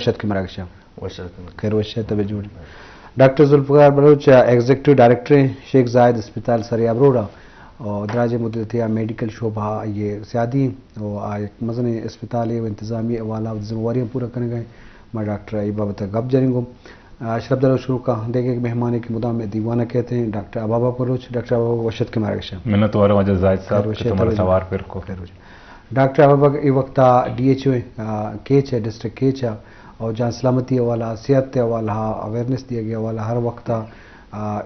شت کہ مراگش ءَ۔ وش اتکے۔ خیر وش ءَ، طبیعت جوڑ۔ ڈاکٹر ذوالفقار بلوچ ایگزیکٹو ڈائریکٹر شیخ زاید اسپتال سریاب روڈ ءَ، اور دراجیں مدت ءَ میڈیکل شعبہ ءَ آئی ءِ سیادی اِنت، اور آ یک مزنیں اسپتالے ءُ انتظامی حوالہ ءَ ذمہ واریاں پورا کنگ ءَ اِنت۔ ما ڈاکٹر ءَ اے بابت ءَ گپ جنیں گوں۔ آ، شرپ دار، شروع کاں دگہ یک مہمانے کہ مدام دیوان ءَ کئیت ایں، ڈاکٹر ابابک بلوچ۔ ڈاکٹر ابابک، وش اتکے مراگش ءَ۔ منت وارم واجہ زاہد صاحب کہ تو مارا توار پر کو۔ خیر وش۔ ڈاکٹر ابابک، اے وقت ءَ ڈی ایچ او، آ، کیچ ءَ، ڈسٹرکٹ کیچ ءَ، اور جان سلامتی حوالہ، صحت حوالہ، اویئرنیس دیگ حوالہ، ہر وقت ءَ، آ،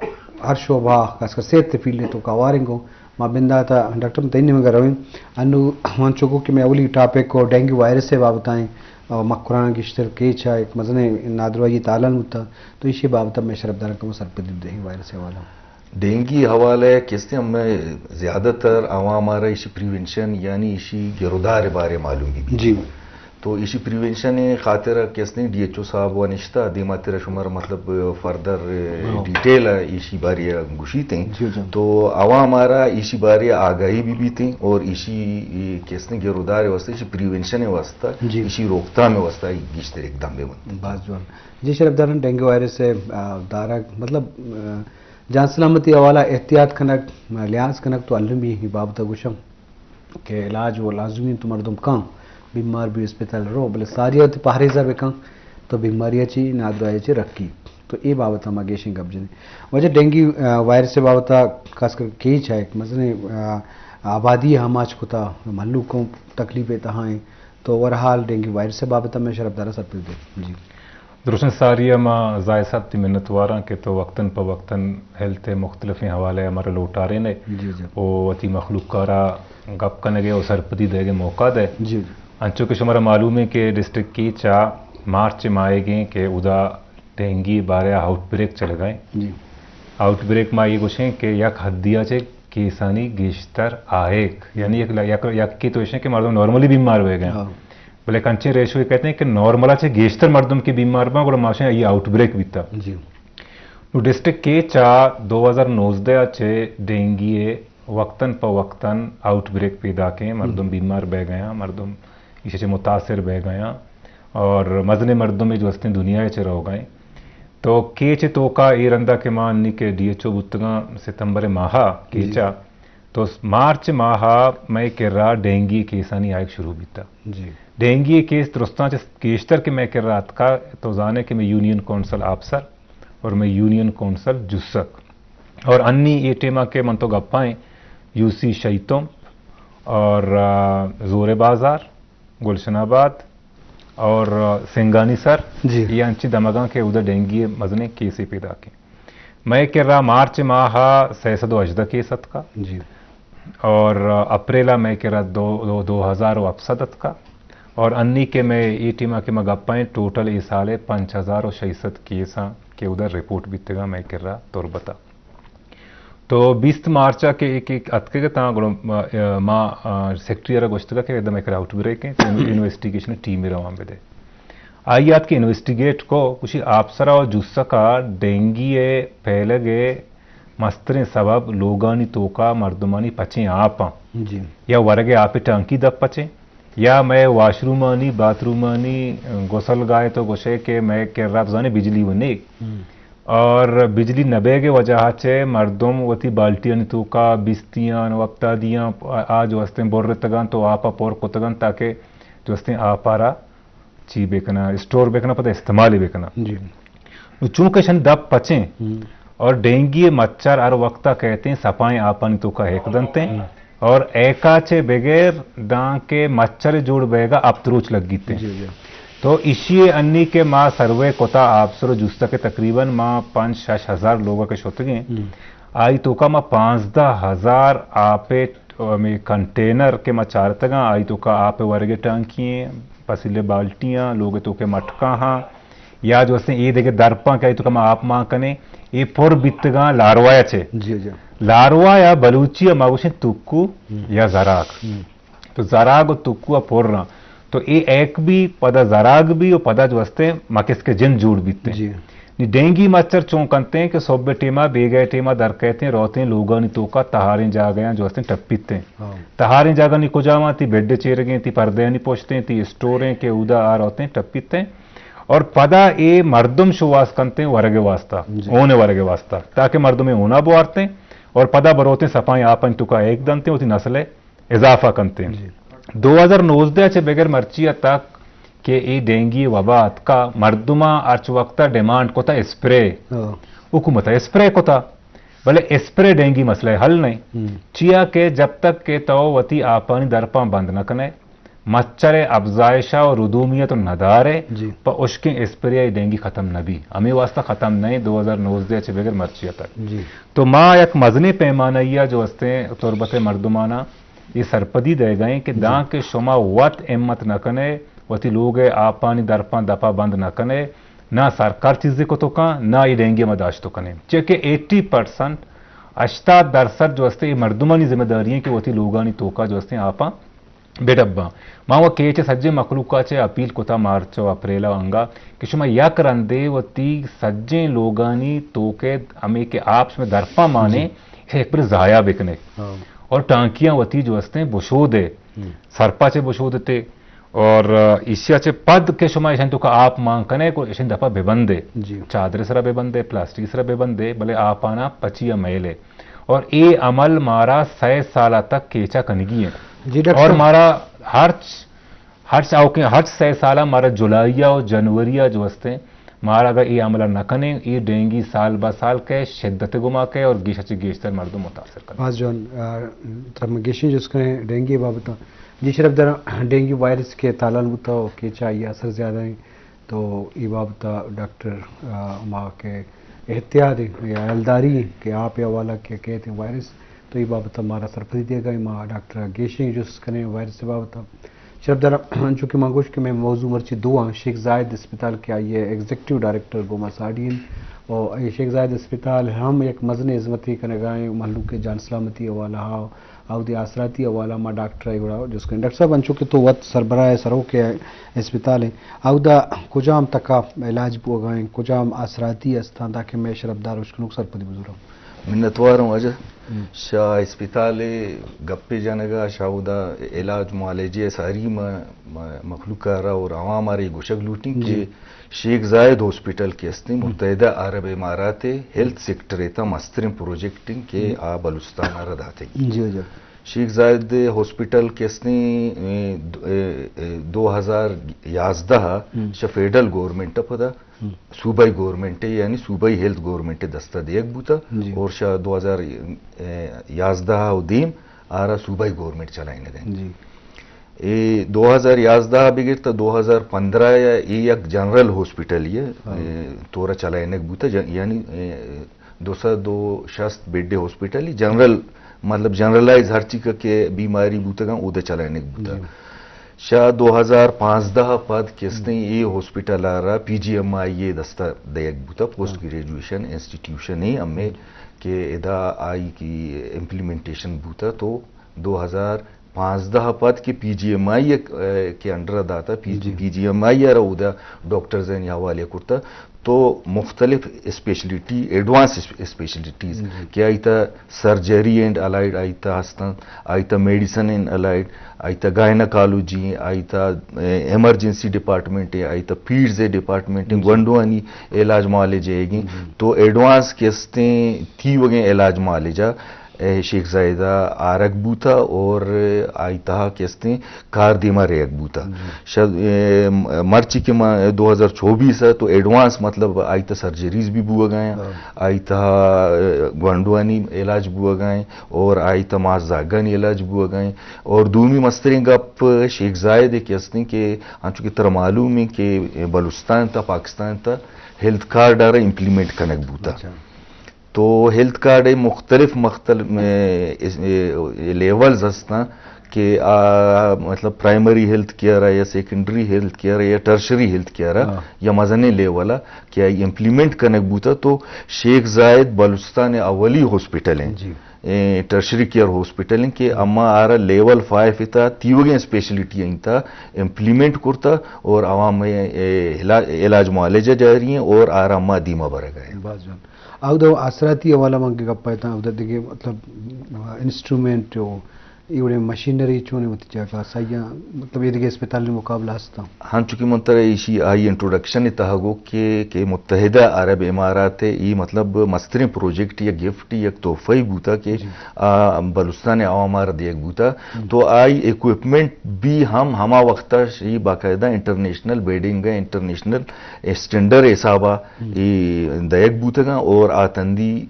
ہر شعبہ، خاص کر صحت فیلڈ ءِ توکا ہواریں گوں۔ ما بندات ءَ ڈاکٹر، تئی نیمگ ءَ رویں۔ انو من چو گو کہ مئے اولی ٹاپک ءُ ڈینگی وائرس ءِ بابت ءَ ایں، اور مکران گیشتر کیچ ءَ یک مزنیں نادراہی تالان بوتا، تو ایشی بابت ءَ مئے شرپ داراں کمو سرپدی بدئے وائرس ءِ حوالہ۔ ڈینگی حوالہ ءَ کہ استیں ہمے زیادہ تر عوام ءَ را ایشی پریونشن یعنی ایشی گرودار ءِ بارے معلوم بی۔ جی۔ تو ایشی پریونشن ءِ خاطر ءَ کہ استیں ڈی ایچ او صاحب ءَ نشتہ، دیما ترا شمارا مطلب فردر ہاں۔ ڈیٹیل ءَ ایشی بارے ءَ گوشیت ایں۔ جی، جی۔ تو عوام ءَ را ایشی بارے ءَ آگاہی بی بیت ایں اور ایشی کہ استیں گرودار ءِ واسطہ، ایشی پریونشن ءِ واسطہ، جی۔ ایشی روکتھام ءِ واسطہ گیشتر اقدام بہ بنت۔ باز جوان۔ جی شرپ داراں، ڈینگی وائرس ءِ، آ، دارگ مطلب، آ، جان سلامتی حوالہ احتیاط کنگ، لحاظ کنگ تو المی اے بابت ءَ گوشاں کہ علاج و لازمی اِنت، مردم کاں بیمار بی اسپتال رو، بلے ساری وتی پہریز ءَ بکاں تو بیماری ءَ چی، نادراہی ءَ چی رکھی۔ تو اے بابت ءَ ما گیشیں گپ جنیں۔ واجہ ڈینگی، آ، وائرس ءِ بابت ءَ خاص کر کیچ ءَ یک مزنیں، آ، آبادی ءَ آماچ کتا، مھلوک اوں تکلیف ءِ تہا ایں۔ تو اوور آل ڈینگی وائرس ءِ بابت ءَ مئے شرپ دار ءَ سرپد دے۔ جی۔ درستیں ساری ءَ ما زاہد صاحب تئی منت واراں کہ تو وقتاً پہ وقتاً ہیلتھ ءِ مختلفیں حوالہ ءَ مارا لوٹارین ئے۔ جی، جی۔ او وتی مخلوق ءَ را گپ کنگ ءِ او سرپدی دئیگ ءِ موقع دئے۔ جی، جی۔ انچو کہ شمارا معلوم ایں کہ ڈسٹرکٹ کیچ ءَ مارچ ماہیگ ایں کہ اودا ڈینگی بارے ءَ آؤٹ بریک چلگا ایں۔ جی۔ آؤٹ بریک ما اے گوشیں کہ یک حدی ءَ چہ کیسانی گیشتر آیگ، یعنی یک، یک، یکے تو ایش ایں کہ مردم نارملی بیمار بوئگ ءَ ایں۔ ہاں۔ بلے یک انچیں ریشو کئیت ایں کہ نارمل ءَ چہ گیشتر مردم کہ بیمار باں، گڑا ما گوشیں اے آؤٹ بریک بیتا۔ جی۔ نو ڈسٹرکٹ کیچ ءَ دو ہزار نوزدہ ءَ چہ ڈینگی ءِ وقتاً پہ وقتاً آؤٹ بریک پیداک ایں، مردم ہم۔ بیمار بوئگ ءَ ایں، مردم ایشی ءَ چہ متاثر بوئگ ءَ ایں اور مزنیں مردمے جو استیں دنیا ءَ چہ روگ ءَ ایں۔ تو کیچ ءِ توکا اے رندا کہ ما انی کہ ڈی ایچ او بوتگاں ستمبر ءِ ماہ ءَ کیچ ءَ، جی۔ تو مارچ ماہ ءَ مئے کرا ڈینگی کیسانی آیگ شروع بیتا۔ جی۔ ڈینگی کیس درستاں چہ گیشتر کہ مئے کرا اتکا، تو زانے کہ مئے یونین کونسل آپسر اور مئے یونین کونسل جسک۔ اور انی اے ٹیما کہ من تو گپا ایں، یو سی شہید تمپ اور، آ، زور بازار، گلشن آباد اور، آ، سنگانی سر، جی۔ اے انچیں دمگاں کہ اودا ڈینگی مزنیں کیسے پیداک ایں۔ مئے کرا مارچ ماہ ءَ سئے سد و ہژدہ کیس اتکا۔ جی۔ اور، آ، اپریل ءَ مئے کرا دو، دو، دو ہزار و ہپت سد اتکا۔ اور انی کہ مئے اے ٹیما کہ ما گپا ایں، ٹوٹل اے سال ءَ پنچ ہزار و شش سد کیس آں کہ اودا رپورٹ بیتگاں مئے کرا تربت ءَ۔ تو بیست مارچ ءَ کہ ایک، ایک اتکگ اتاں، گڑا ما، ما، آ، سیکرٹری ءَ را گوشتگ کہ ادا مئے کرا آؤٹ بریک ایں، تو انویسٹیگیشن ٹیمے روان بدے۔ آئی ءَ اتک انویسٹیگیٹ کو، گوشی آپسر ءَ و جسک ءَ ڈینگی ءِ پھیلگ ءِ مستریں سبب لوگانی توکا مردمانی پچیں آپ آں۔ جی۔ یا ورگ ءِ آپ ءِ ٹانکی دپ پچیں، یا مئے واشرومانی، باتھ رومانی، غسل گاہ ءَ تو گوشئے کہ مئے کرا تو زانے بجلی و نے۔ ہم۔ اور بجلی نہ بیگ ءِ وجہ ءَ چہ مردم وتی بالٹیانی توکا بیستیاں و ہپتادیاں آ جو استیں برتگاں تو آپ ءَ پر کتگاں تاکہ جو استیں آپ ءَ را چی بکناں، اسٹور بکناں، پدا استعمال بکناں۔ جی۔ نو چونکہ شن دپ پچیں ہم۔ اور ڈینگی مچھر ہر وقت کئیت ایں، سپائیں آپانی توکا ہیک دنت ایں ہم۔ اور ایکا چہ بغیر دانکہ مچھر جوڑ بیگا ہپت روچ لگیت ایں۔ جی، جی۔ تو ایشی انی کہ ما سروے کتا آپسر و جسک ءَ تقریباً ما پنچ شش ہزار لوگ کہ شتگیں، ہم۔ آئی توکا ما پانزدہ ہزار آپ ءِ ہمے کنٹینر کہ ما چارتگاں، آئی توکا آپ ءِ ورگ ءِ ٹانکی ایں، پسیل ءِ بالٹی آں، لوگ ءِ توکا مٹکاں ہاں، یا جو استیں اے دگہ درپاں کہ آئی توکا ما آپ مان کنیں، اے پر بیتگاں لاروا ءَ چہ۔ جی، جی۔ لاروا یا بلوچی ءَ ما گوشیں تکو ہم۔ یا زراگ۔ ہم۔ تو زراگ و تکو ءَ پر آں۔ تو اے ایک بی، پدا زراگ بی و پدا جو استیں مکسک ءِ جند جوڑ بیت ایں۔ جی۔ نی ڈینگی مچھر چون کنت ایں کہ صبح ءِ ٹیما، بیگہ ءِ ٹیما در کئیت ایں، روت ایں لوگانی توکا تہاریں جاگہاں جو استیں ٹپیت ایں۔ ہاں۔ تہاریں جاگہ نی کجام آں؟ تئی بیڈ ءِ چیرگ ایں، تئی پردیانی پشت ایں، تئی اسٹور ایں کہ اودا آ روت ایں ٹپیت ایں۔ اور پدا اے مردم شوہاز کنتیں ورگ ءِ واسطہ، جی۔ اون ءِ ورگ ءِ واسطہ، تاکہ مردم اے اونا بوارتیں اور پدا بروتیں سپائیں آپانی توکا ایک دنتیں، وتی نسل ءِ اضافہ کنتیں۔ جی۔ دو ہزار نوزدہ چہ بگر مرچی ءَ تک کہ اے ڈینگی وبا اتکا، مردماں ہرچ وقت ءَ ڈیمانڈ کتا اسپرے، ہاں۔ حکومت ءَ اسپرے کتا، بلے اسپرے ڈینگی مسئلہ حل نہیں۔ ہم۔ چیا کہ جب تک کہ تو وتی آپانی درپاں بند نہ کنے، مچھر ءِ افزائش ءَ و ردومیت و ندارے، جی۔ پہ اشکیں اسپرے ءَ ڈینگی ختم نہ بی۔ ہمے واسطہ ختم نہ ایں، دو ہزار نوزدہ چہ بگر مرچی ءَ تک۔ جی۔ تو ما یک مزنیں پیمانہ ءَ جو ہستیں تربت ءِ مردماناں اے سرپدی دئیگا ایں کہ جی۔ داں کہ شما وت ہمت نہ کنے، وتی لوگ ءِ آپانی درپاں دپا بند نہ کنے، نہ سرکار چیزے کتو کن، نہ اے ڈینگی ما داشتو کنیں۔ چیا کہ ایٹی پرسنٹ، ہشتاد درسد جو ہستیں اے مردمانی ذمہ داری ایں کہ وتی لوگانی توکا جو ہستیں آپاں بہ ڈباں۔ ما و کیچ ءِ سجیں مخلوق ءَ چہ اپیل کتا مارچ و اپریل ءَ انگا کہ شما یک رندے وتی سجیں لوگانی توک ءَ ہمے کہ آپ شمئے درپاں مانے، جی۔ ایشاں یک برے ضائع بکنے۔ ہاں۔ اور ٹانکیاں وتی جو ہستیں بشودے، ہم۔ سرپا چہ بشودتے اور ایشی ءَ چہ پد کہ شما ایشانی توکا آپ مان کنے، کو ایشانی دپا ببندے۔ جی۔ چادر ءِ سرا ببندے، پلاسٹک ءِ سرا ببندے، بلے آپانا پچی ءَ میلے۔ اور اے عمل مارا سئے سال ءَ تک کیچا کنگی ایں۔ جی ڈاکٹر اور صاحب۔ مارا ہرچ، ہرچ آؤکیں، ہرچ سئے سال ءَ مارا جولائی ءَ و جنوری ءَ جو ہستیں، مارا اگر اے عمل ءَ نہ کنیں، اے ڈینگی سال بہ سال کئے شدت ءِ گما کئے اور گیش ءَ چہ گیشتر مردم متاثر کنیں۔ باز جوان، آ، ترا من گیشیں جست کنیں ڈینگی بابت ءَ۔ جی شرف دار، ڈینگی وائرس کہ تالان بوتا و کیچا آئی اثر زیادہ ایں۔ تو اے بابت ءَ ڈاکٹر، آ، ما کہ احتیاط ایں یا حلداری ایں کہ آپ ءِ حوالہ کہ کیت وائرس، تو اے بابت ءَ مارا سرپدی دیگا ایں۔ ما ڈاکٹر ءَ گیشیں جست کنیں وائرس ءِ بابت ءَ۔ شرف دار، انچو کہ ما گوشت کہ مئے موضوع مرچی دو آں، شیخ زاید اسپتال کہ آئی ءِ ایگزیکٹو ڈائریکٹر گوں ما ساڑی ایں، و اے شیخ زاید اسپتال ہم یک مزنیں ہزمتے کنگا ایں مہلوک ءِ جان سلامتی حوالہ ءَ۔ اودے آسراتی حوالہ ما ڈاکٹر ءَ گڑا جست کنیں۔ ڈاکٹر صاحب، انچو کہ تو وت سربراہ ءِ سروک ءِ اسپتال ئے، اودا کجام تک ءَ علاج بوگا ایں، کجام آسراتی استاں، تاکہ مئے شرفدار اشکنوک سرپدی بزوراں۔ منتوار اوں واجہ۔ ہم۔ شہ اسپتال ءِ گپے جنگا، شہ اودا علاج معالجے ءِ ساری ما، ما مخلوق ءَ را اور عوام ءَ را اے گوشگ لوٹیں کہ جی۔ شیخ زاید ہاسپٹل کہ استیں، ہم۔ متحدہ عرب امارات ءِ ہیلتھ سیکٹر ءِ تہ ءَ مستریں پروجیکٹ ایں کہ ہم۔ آ بلوچستان ءَ را داتگی۔ جی، جی۔ شیخ زاید ہاسپٹل کہ استیں، اے، دو، اے، اے، دو ہزار یازدہ ءَ ہم۔ شہ فیڈرل گورنمنٹ ءَ پدا ہم۔ صوبائی گورنمنٹ ءَ، یعنی صوبائی ہیلتھ گورنمنٹ ءِ دست ءَ دیگ بوتا، جی۔ اور شہ دو ہزار یازدہ ءَ و دیم آ را صوبائی گورنمنٹ چلائینگ ءَ ایں۔ جی۔ اے دو ہزار یازدہ ءَ بگر تا دو ہزار پندرہ ءَ اے یک جنرل ہاسپٹل یے، ہاں۔ اے، طور ءَ چلائینگ بوتا، ج-، یعنی، اے، دو سد و شست بیڈ ءِ ہاسپٹل، جنرل، مطلب جنرلائز ہرچی کہ، کہ بیماری بوتگاں، اود ءَ چلائینگ بوتا۔ جی۔ شہ دو ہزار پانزدہ ءَ پد کہ استیں ہم۔ اے ہاسپٹل ءَ را پی جی ایم آئی ءِ دست ءَ دیگ بوتا، پوسٹ ہاں۔ گریجویشن انسٹیٹیوشن ایں ہمے ہم۔ کہ ادا آئی کی امپلیمنٹیشن بوتا، تو دو ہزار پانزدہ ءَ پد کہ پی جی ایم آئی ءَ، اے، کہ انڈر ءَ داتا، پی-، جی۔ پی جی ایم آئی ءَ را اودا ڈاکٹرز ءِ حوالے کرتا، تو مختلف اسپیشلٹی، ایڈوانس اس-، اسپیشلٹیز، جی۔ کہ آئی تا سرجری اینڈ الائیڈ آئی تا ہستن، آئی تا میڈیسن اینڈ الائیڈ، آئی تا گائناکالوجی، آئی تا، اے، ایمرجنسی ڈپارٹمنٹ، آئی تا پیڈز ڈپارٹمنٹ، جی۔ گونڈوانی علاج معالجے گی، جی۔ تو ایڈوانس کہ استیں تیوگیں علاج معالجہ اے شیخ زاید ءَ آرگ بوتا اور آئی تہا کہ استیں کار دیما ریگ بوتا۔ جی۔ شاید، اے، مرچی کہ ما دو ہزار چوبیس ءَ تو ایڈوانس مطلب آئی تہا سرجریز بھی بوگا ایں، ہاں۔ آئی تہا، اے، گونڈوانی علاج بوگا ایں اور آئی تہا ماس زاگانی علاج بوگا ایں۔ اور دومی مستریں گپ شیخ زاید ءِ کہ استیں کہ انچو کہ ترا معلوم ایں کہ بلوچستان تا پاکستان تا ہیلتھ کارڈ ءَ را امپلیمنٹ کنگ بوتا۔ اچھا۔ تو ہیلتھ کارڈ ءِ مختلف، مختلف، اے، اس-، اے، اے لیولز ہستاں کہ آ، مطلب پرائمری ہیلتھ کیئر ءَ یا سیکنڈری ہیلتھ کیئر ءَ یا ٹرشری ہیلتھ کیئر ءَ ہاں۔ یا مزنیں لیول ءَ کہ آئی امپلیمنٹ کنگ بوتا، تو شیخ زاید بلوچستان ءِ اولی ہاسپٹل ایں، جی۔ اے، ٹرشری کیئر ہاسپٹل ایں کہ اما آرا لیول فائیو ءِ تہا تیوگیں اسپیشلٹی ءِ تہا امپلیمنٹ کرتا اور عوام ءِ، اے، علا-، علاج معالجہ جاری ایں اور آرا اما دیما برگا ایں۔ باز جوان۔ اودا آسراتی حوالہ من کہ گپ ءَ اتاں، اودا دگہ مطلب انسٹرومنٹ و اے وڑیں مشینری چونیں وتی جاگہ سہی آں، مطلب اے دگہ اسپتالانی مقابلہ ہستاں؟ ہنچو کہ من ترا ایشی آئی انٹروڈکشن ءِ تہا گو کہ، کہ متحدہ عرب امارات ءِ ای مطلب مستریں پروجیکٹ یا گفٹ یا تحفہ ہی بوتا کہ جی۔ آ بلوچستان ءِ عوام ءَ را دیگ بوتا۔ ہم۔ تو آئی اکوپمنٹ بھی ہم ہما وقت ءَ شی باقاعدہ انٹرنیشنل بیڈنگ ءَ، انٹرنیشنل اسٹینڈرڈ حساب ءَ ہم۔ ای دیگ بوتگاں اور آ تندی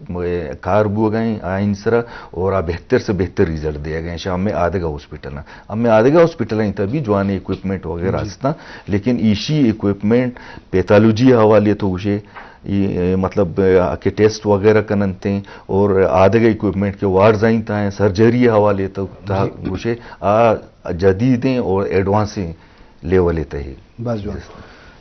کار بوگا ہیں آئین سرا اور آ بہتر سے بہتر ریزلٹ دیگا ہیں۔ شام میں آدگا ہاسپٹل ہیں، ہمیں آدگہ ہاسپٹل ہیں، تبھی جوان اکوپمنٹ وغیرہ جی۔ ہستاں، لیکن ایشی اکوپمنٹ پیتھالوجی حوالے تو گوشے، یہ، مطلب، کہ ٹیسٹ وغیرہ کننتے ہیں اور آدگہ اکوپمنٹ کے وارڈز آئیں تا ہیں، سرجری حوالے تو تا جی۔ گوشے، آ جدید ہیں اور ایڈوانس ہیں لیول تے۔ بس جوان۔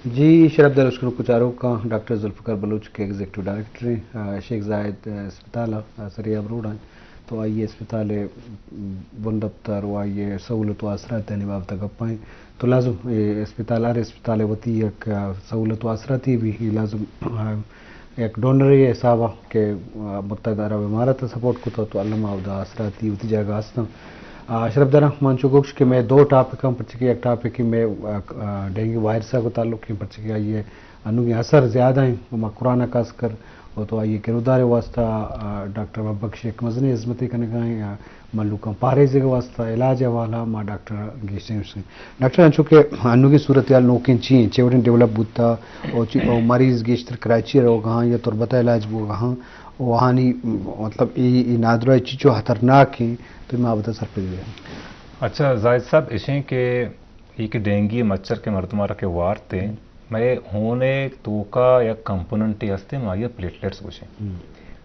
جی، شرف دار اشکنوک و چاروکاں، ڈاکٹر ذوالفقار بلوچ کہ ایگزیکٹو ڈائریکٹر ہیں، آ، شیخ زاید، آ، اسپتال، آ، سریاب روڈ ہیں۔ تو آئی ءِ اسپتال ءِ بندپتر و آئی ءِ سہولت و آسراتیانی بابت ءَ گپ ءَ ایں۔ تو لازم اے اسپتال، ہر اسپتال ءِ وتی یک، آ، سہولت و آسراتی بھی، اے لازم، آ، یک ڈونر ءِ حساب ءَ کہ، آ، متحدہ عرب امارات ءَ سپورٹ کتہ تو الم ءَ اودا آسراتی وتی جاگہ ہستاں۔ آ، اشرف دانا من چو گوش کہ مئے دو ٹاپک ہم، پرچہ کہ یک ٹاپک مئے، آ، آ، ڈینگی وائرس ءَ گوں تعلق ہیں، پرچہ کہ آئی ءِ انوگیں اثر زیادہ ہیں، ما قرآن ءَ خاص کر، و تو آئی ءِ گرودار ءِ واسطہ، آ، ڈاکٹر بخش یک مزنیں ہزمتے کنگا ہیں، آ، مھلوکاں پاریزگ ءِ واسطہ علاج ءِ حوالہ ما ڈاکٹر گیشتر ہیں۔ ڈاکٹر انچو کہ انوگیں صورتحال نوکیں چی ہیں، چے وڑیں ڈیولپ بوتا، او چی، او مریض گیشتر کراچی ءَ روگا ہاں یا تربت ءَ علاج بوگا ہاں، او آہانی مطلب اے، اے نادراہی چی چو خطرناک ہیں، تو ما بتا سرپدی دے۔ اچھا زاہد صاحب، اشیں کہ اے کہ ڈینگی مچھر کہ مردم ءَ را کہ وارت ءَ، مئے ہون ءِ توکا یک کمپوننٹے ہست ءَ، ما آئی ءَ پلیٹلیٹس گوشیں۔ ہم۔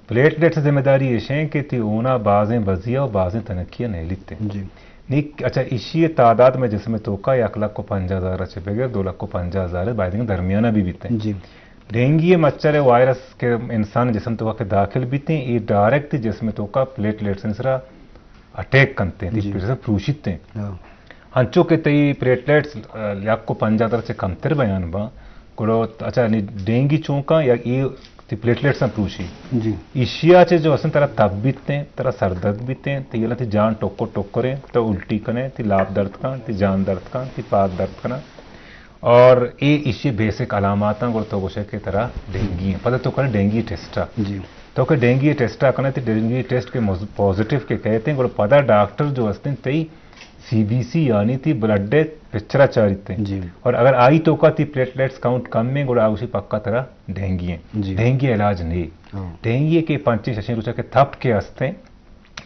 پلیٹلیٹس ءِ ذمہ داری ایش ایں کہ تی ہون ءَ بازیں بزی ءَ و بازیں تنکی ءَ نہیلیت ءَ۔ جی۔ نی، اچھا، ایشی ءِ تعداد مئے جسم ءِ توکا یک لکھ و پنجاہ ہزار ءَ چہ بگر دو لکھ و پنجاہ ہزار ءِ بائدیں درمیان ءَ بہ بیت ءَ۔ جی۔ ڈینگی ءِ مچھر ءِ وائرس کہ انسان ءِ جسم ءِ توکا کہ داخل بیت ءَ، اے ڈائریکٹ تی جسم ءِ توکا پلیٹلیٹس ءِ سرا اٹیک کنت ءَ، تی جی۔ پلیٹلیٹس پروشیت ءَ۔ ہاں۔ انچو کہ تئی پلیٹلیٹس، آ، یک و پنجاہ ہزار چہ کمتر بیان باں، گڑا، اچھا، نی ڈینگی چونکا یا اے تی پلیٹلیٹس ہم پروشی۔ جی۔ ایشی ءَ چہ جو استیں ترا تب بیت ءَ، ترا سردرد بیت ءَ، تی یلا تی جان ٹکر ٹکر ایں، تو الٹی کنے، تی لاپ درد کن، تی جان درد کن، تی پاد درد کن۔ اور اے ایشی بیسک علامات ہیں، گڑا تو گوشے کہ ترا ڈینگی ہیں۔ پدا تو کرے ڈینگی ٹیسٹ ءَ۔ جی۔ تو کہ ڈینگی ٹیسٹ ءَ کنے، تی ڈینگی ٹیسٹ کے مز-، پازیٹیو کہ کہتے ہیں، گڑا پدا ڈاکٹر جو استیں تئی سی بی سی یعنی تی بلڈ ءِ پکچر ءَ چاریت ءَ۔ جی۔ اور اگر آئی توکا تی پلیٹلیٹس کاؤنٹ کم ہیں، گڑا آ گوشی پکا ترا ڈینگی ہیں۔ جی۔ ڈینگی علاج نہیں۔ ہاں۔ ڈینگی کے پنچیں ششیں روچا کے تھپ کے ہستے،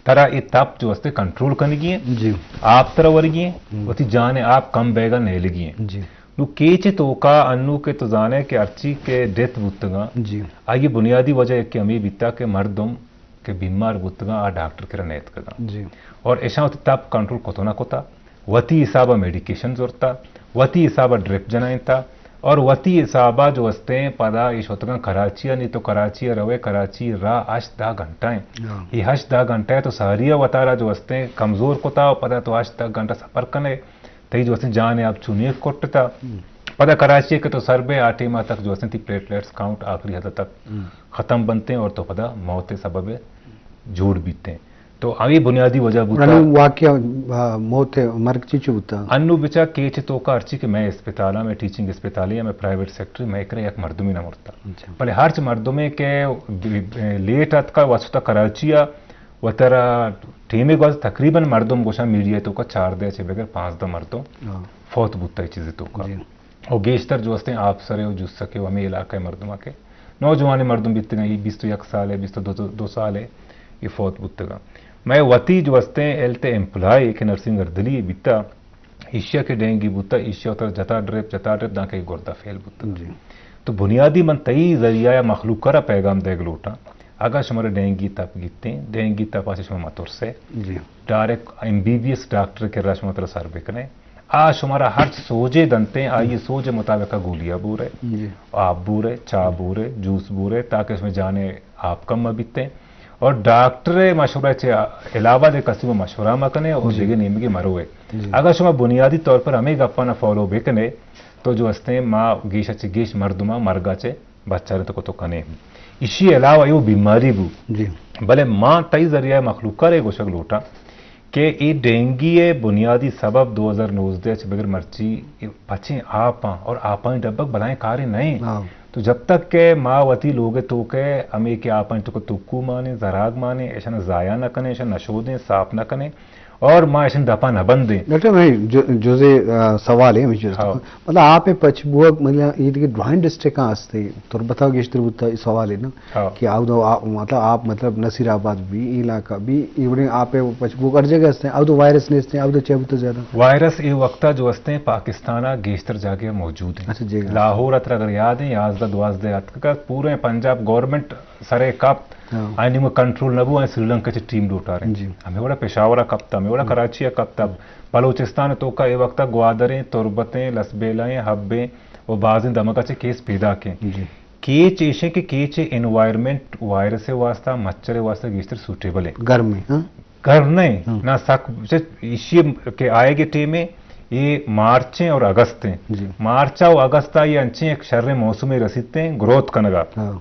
ترا اے تپ جو استے کنٹرول کنگی ہیں۔ جی۔ آپ ترا ورگی ہیں، ہم۔ وتی جان آپ کم بیگا نیلگی ہیں۔ جی۔ نو کیچ توکا انو کہ تو زانے کہ ہرچی کہ ڈیتھ بوتگاں، جی۔ آئی بنیادی وجہ یکے ہمے بیتا کہ مردم کہ بیمار بوتگاں، آ ڈاکٹر کرا نیتکگاں۔ جی۔ اور اشاں وتی تپ کنٹرول کتو نہ کتا، وتی حسابا میڈیکیشن زرتا، وتی حسابا ڈرپ جنائینتا، اور وتی حسابا جو استیں پدا اے شتگاں کراچی ءَ، نی تو کراچی ءَ روے، کراچی ءِ راہ ہشت دہ گھنٹہ ہیں۔ ہاں۔ اے ہشت دہ گھنٹہ تو ساری ءَ وتارا جو استیں کمزور کتا، اور پدا تو ہشت دہ گھنٹہ سفر کنے، تئی جو استیں جان ءِ آپ چونی کٹتا۔ ہم۔ پدا کراچی ءَ کہ تو سر بے، آ ٹیم ءَ تک جو استیں تی پلیٹلیٹس کاؤنٹ آخری حد تک ہم۔ ختم بنتے اور تو پدا موت ءِ سبب جوڑ بیتے۔ تو ہمے بنیادی وجہ بوتا۔ انو واقعہ، آ، موت ءِ مرگ چی چی بوتا؟ انو بچا کیچ توکا ہرچی کہ مئے اسپتالاں، مئے ٹیچنگ اسپتالے یا مئے پرائیویٹ سیکٹر، مئے کرا یک مردمی نہ مرتا۔ اچھا۔ بلے ہرچ مردمے کہ لیٹ اتکا واسطہ کراچی ءَ وترا ٹیمے گوز تقریباً مردم گوشاں میڈیا توکا چاردہ چہ بگر پانزدہ مردم ہاں۔ فوت بوتا اے چیزے توکا۔ جی۔ او گیشتر جو استیں آپسرے و جسکے و ہمے علاقہ ءِ مردماں کہ نوجوانیں مردم بیتگاں، اے بیست و یک سال ءَ، بیست و دو، دو سال ءَ اے فوت بوتگاں۔ مئے وتی جو استیں ہیلتھ امپلائی کہ نرسنگ اردلی بیتا، ایشیا کہ ڈینگی بوتا، ایشیا تر جتا ڈرپ، جتا ڈرپ، دانکہ گردہ فیل بوتا۔ جی۔ تو بنیادی من تئی ذریعہ ءَ مخلوق ءَ را پیغام دیگ لوٹاں، اگاں شمارا ڈینگی تپ گیتیں، ڈینگی تپ ءَ چہ شما مترسے۔ جی۔ ڈائریکٹ ایم بی بی ایس ڈاکٹر ءِ کرا شما ترا سر بکنے۔ آ شمارا ہرچ سوجے دنتیں، آئی سوج ءِ مطابق گولی ءَ بورے، جی۔ آپ بورے، چاہ بورے، جوس بورے، تاکہ شمئے جان ءِ آپ کم مہ بیتیں۔ اور ڈاکٹر ءِ مشورہ چہ علاوہ دے کسی و مشورہ مہ کنے اور جی۔ دگہ نیمگے مروے۔ جی۔ اگر شما بنیادی طور پر ہمے گپانا فالو بکنے تو جو استیں ما گیش چہ گیش مردماں مرگا چہ بچارینت کتو کنیں۔ ایشی علاوہ ایو بیماری بو۔ جی۔ بلے ما تئی ذریعہ مخلوق ءَ را گوشگ لوٹاں کہ اے ڈینگی ءِ بنیادی سبب دو ہزار نوزدہ ءَ چہ بگر مرچی پچیں آپاں اور آپانی ڈبگ بلائیں کارے نہ ایں۔ ہاں۔ تو جب تک کہ ما وتی لوگ ءِ توک ءَ ہمے کہ آپانی توک ءَ تکو مانیں، زراگ مانیں، ایشاں ضائع نہ کنیں، ایشاں نہ شودیں، صاف نہ کنیں اور ما ایشاں دپا نہ بندیں۔ ڈاکٹر، میں جو-، جزے، آ، سوال ہے ہمیشہ۔ ہاں۔ مطلب آپ پچ بوگ، مطلب یہ کہ ڈرائنگ ڈسٹرکٹ ہستے، تربت ءَ گیشتر بوتا، یہ سوال ہے نا۔ ہاں۔ کہ آؤ دو آ-، مطلب آپ، مطلب نصیر آباد بھی، علاقہ بھی، ایوڑیں آپ پچ بوگ ہر جگہ ہستے، آؤ دو وائرس نہیں ہستے، آؤ دو چیب تو زیادہ۔ وائرس اے وقتا جو ہستے پاکستان ءَ گیشتر جاگہ موجود ہیں۔ اچھا، جی۔ لاہور ءَ ترا اگر یاد ہیں، یازدہ دوازدہ اتکگ ات، پورے پنجاب گورنمنٹ سرے کپت، ہاں۔ آئی نیمگا کنٹرول نہ بو، آئی سری لنکا چہ ٹیم لوٹاریں۔ جی۔ ہمیں وڑا پشاور ءَ کپتا، ہمیں وڑا کراچی ءَ کپتا۔ بلوچستان ءِ توکا اے وقتا گوادریں، تربتیں، لسبیلائیں، حبیں و بازیں دمگا چہ کیس پیداک ہیں۔ جی۔ کیچ ایش انت کہ کیچ انوائرمنٹ وائرس ءِ واسطہ، مچھر ءِ واسطہ گیشتر سوٹیبل انت۔ گرم انت، ہاں؟ گرم نہ انت، ہاں۔ نہ سک، ایشی کہ آئیگ ءِ ٹیم ءَ، اے مارچ انت اور اگست انت۔ جی۔ مارچ ءَ و اگست ءَ اے انچیں یک شریں موسمے رسیت انت گروتھ کنگ ءَ۔ ہاں۔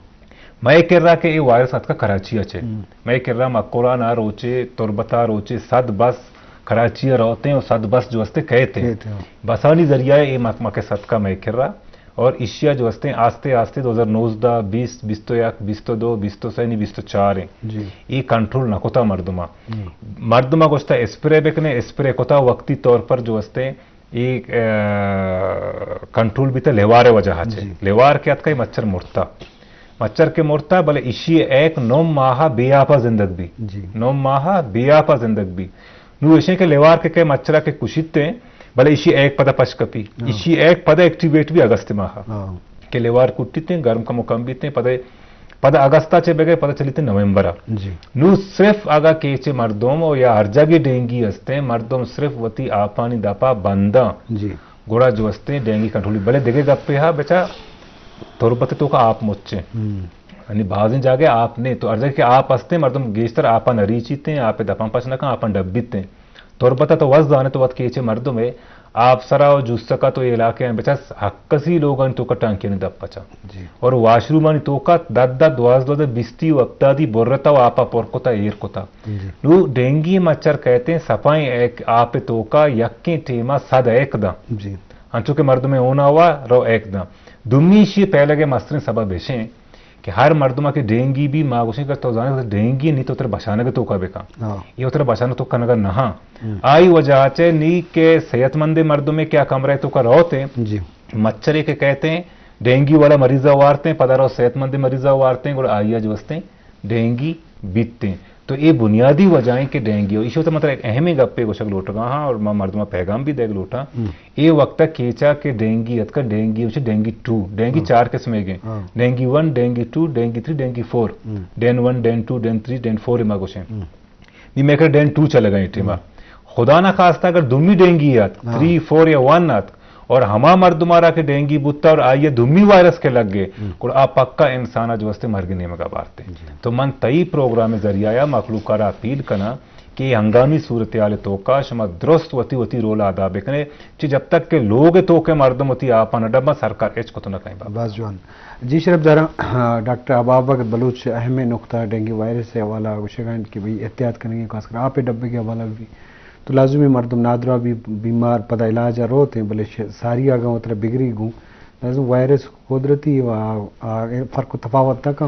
مئے کرا کہ اے وائرس اتکگ کراچی ءَ چہ۔ ہم۔ مئے کرا مکران ءَ روچے، تربت ءَ روچے، صد بس کراچی ءَ روت انت و صد بس جو ہست انت کئیت انت۔ کئیت انت۔ بسانی ذریعہ ءَ اے مک-، مکہ ستکا مئے کرا۔ اور ایشی ءَ جو ہست انت آستے آستے دو ہزار نوزدہ، بیست، بیست و یک، بیست و دو، بیست و سہ نی بیست و چار انت۔ جی۔ اے کنٹرول نہ کتا مردماں۔ ہم۔ مردماں گوشتا اسپرے بکنے، اسپرے کتا وقتی طور پر جو ہست انت اے، آ، کنٹرول بیتا لیوار ءِ وجہ ءَ چہ۔ جی۔ لیوار کہ اتکا اے مچھر مرتا۔ مچھر کہ مرتا، بلے ایشی ءِ ایک نو ماہ بے آپ ءَ زندگ بی۔ جی۔ نو ماہ بے آپ ءَ زندگ بی۔ نوں ایش انت کہ لیوار کہ کئے مچھر ءَ کہ کشیت انت، بلے ایشی ءِ ایک پدا پش کپی۔ ہاں۔ ایشی ءِ ایک پدا ایکٹیویٹ بی اگست ماہ ءَ۔ ہاں۔ کہ لیوار کٹیت انت، گرم کمو کم بیت انت، پدا، پدا اگست ءَ چہ بگر پدا چلیت انت نومبر ءَ۔ جی۔ نوں صرف اگاں کیچ ءِ مردم و یا ہر جاگہ ڈینگی ہست انت، مردم صرف وتی آپانی دپا بنداں۔ جی۔ گڑا جو ہست انت ڈینگی کنٹرول، بلے دگہ گپے ہا بچا تربت ءِ توکا آپ مچ انت۔ ہم۔ یعنی بازیں جاگہ آپ نہ انت، تو ہر جاگہ کہ آپ ہست انت، مردم گیشتر آپاں نہ ریچیت انت، آپ ءِ دپاں پچ نہ کن، آپاں ڈبیت انت۔ تربت ءَ تو وت زانئے، تو وت کیچ ءِ مردم ئے، آپسرا و جوسکا تو اے علاقہ ءَ بچا ہکسی لوگانی توکا ٹانکیانی دپ پچا۔ جی۔ اور واشرومانی توکا دہ دہ، دوازدہ دوازدہ، بیستی و ہپتادی برتا و آپا پر کتا، ایر کتا۔ جی۔ نوں ڈینگی مچھر کئیت انت سپائیں ایک آپ ءِ توکا یکیں ٹیما صد ایک داں۔ جی۔ انچو کہ مردمے ہونا ہوا رو ایک داں۔ دومی ایشی ءِ پھیلگ ءِ مستریں سبب ایش انت کہ ہر مردم ءَ کہ ڈینگی بی، ما گوشیں کہ تو زانئے ڈینگی نی، تو ترا بچانگ ءِ توکا بکن۔ ہاں۔ اے ترا بچانگ ءِ توکا کنگ ءَ نہ انت۔ ہم۔ آئی وجہ ءَ چہ نی کہ صحت مندیں مردمے کہ آ کمرہ ءِ توکا روت انت، جی۔ مچھرے کہ کئیت انت، ڈینگی والا مریض ءَ وارت انت، پدا رو صحت مندیں مریض ءَ وارت انت، گڑا آئی ءَ جو ہست انت ڈینگی بیت انت۔ تو اے بنیادی وجہ انت کہ ڈینگی ہو۔ ایشی ءِ تو مطلب ایک اہمیں گپے گوشگ لوٹگا ہاں اور ما مردماں پیغام بھی دیگ لوٹاں۔ ہم۔ اے وقت ءَ کیچ ءَ کہ ڈینگی اتکا، ڈینگی ہو چہ ڈینگی ٹو، ڈینگی ہاں۔ چار قسمے گے۔ ہاں۔ ڈینگی ون، ڈینگی ٹو، ڈینگی تھری، ڈینگی فور۔ ہم۔ ڈین ون، ڈین ٹو، ڈین تھری، ڈین فور ما گوشیں۔ ہم۔ نی مئے کرا ڈین ٹو چلگا ایں ٹیما۔ ہم۔ خدا نہ خواستہ اگر دومی ڈینگی ات، ہاں۔ تھری، فور یا ون ات، اور ہما مردم ءَ را کہ ڈینگی بوتا اور آئی ءَ دومی وائرس کہ لگ گئے، ہم۔ گڑا آ پکا انسان ءَ جو ہست مرگ ءِ نیمگا بارت۔ جی۔ تو من تئی پروگرام ءِ ذریعہ ءَ مخلوق ءَ را اپیل کناں کہ اے ہنگامی صورتحال ءِ توکا شما درست وتی وتی رول ءَ ادا بکنے، چہ جب تک کہ لوگ ءِ توک ءِ مردم وتی آپاں نہ ڈباں، سرکار ہچ کت نہ کنت بابا۔ باز جوان۔ جی شرف داراں، ڈاکٹر ابابک بلوچ اہمیں نقطہ ڈینگی وائرس ءِ حوالہ ءَ گوشگ ءَ انت کہ بھئی احتیاط کنگی، خاص کر آپ ءِ ڈبگ ءِ حوالہ ءَ بھی۔ تو لازمی مردم نادراہ بی، بیمار پدا علاج ءَ روت انت، بلے ش-، ساری آگاں وترا بگری گوں۔ لازم وائرس قدرتی و آ، آ، فرق و تفاوت نہ کن۔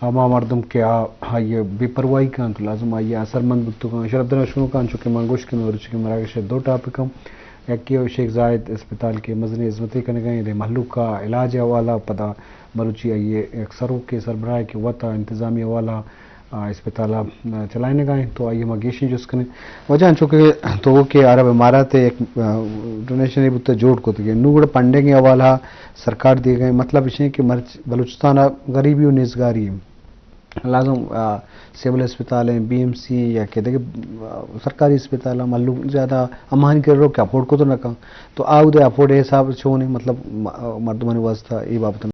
ہما مردم کہ آ، آئی ءَ بے پرواہی کن تو لازم آئی ءَ اثرمند بوت کن۔ شرف داراں شنوکاں چو کہ من گوشت کہ مروچی کہ مراگش ءَ دو ٹاپک ہم، یکے شیخ زاید اسپتال کہ مزنیں ہزمتے کنگ ءَ انت، مہلوک ءَ علاج ءِ حوالہ، پدا مروچی آئی ءِ یک سروکے سربراہے کہ وت ءَ انتظامی حوالہ آ، اسپتال ءَ، آ، چلائینگ ءَ انت، تو آئی ءَ ما گیشیں جست کنیں۔ واجہ انچو کہ تو کہ عرب امارات ءَ یک، آ، ڈونیشنے بوتہ جوڑ کتگ، نوں گڑا فنڈنگ ءِ حوالہ ءَ سرکار دیگ ءَ، مطلب اش انت کہ مرچ بلوچستان ءَ غریبی و نیزگاری انت۔ لازم، آ، سول اسپتال انت، بی ایم سی انت یا کہ دگہ، آ، سرکاری اسپتال انت، مہلوک زیادہ ہماہانی کرا رو کہ افورڈ کت نہ کن۔ تو آ اود ءِ افورڈ ءِ حساب چون انت، مطلب، م-، مردمانی واسطہ اے بابت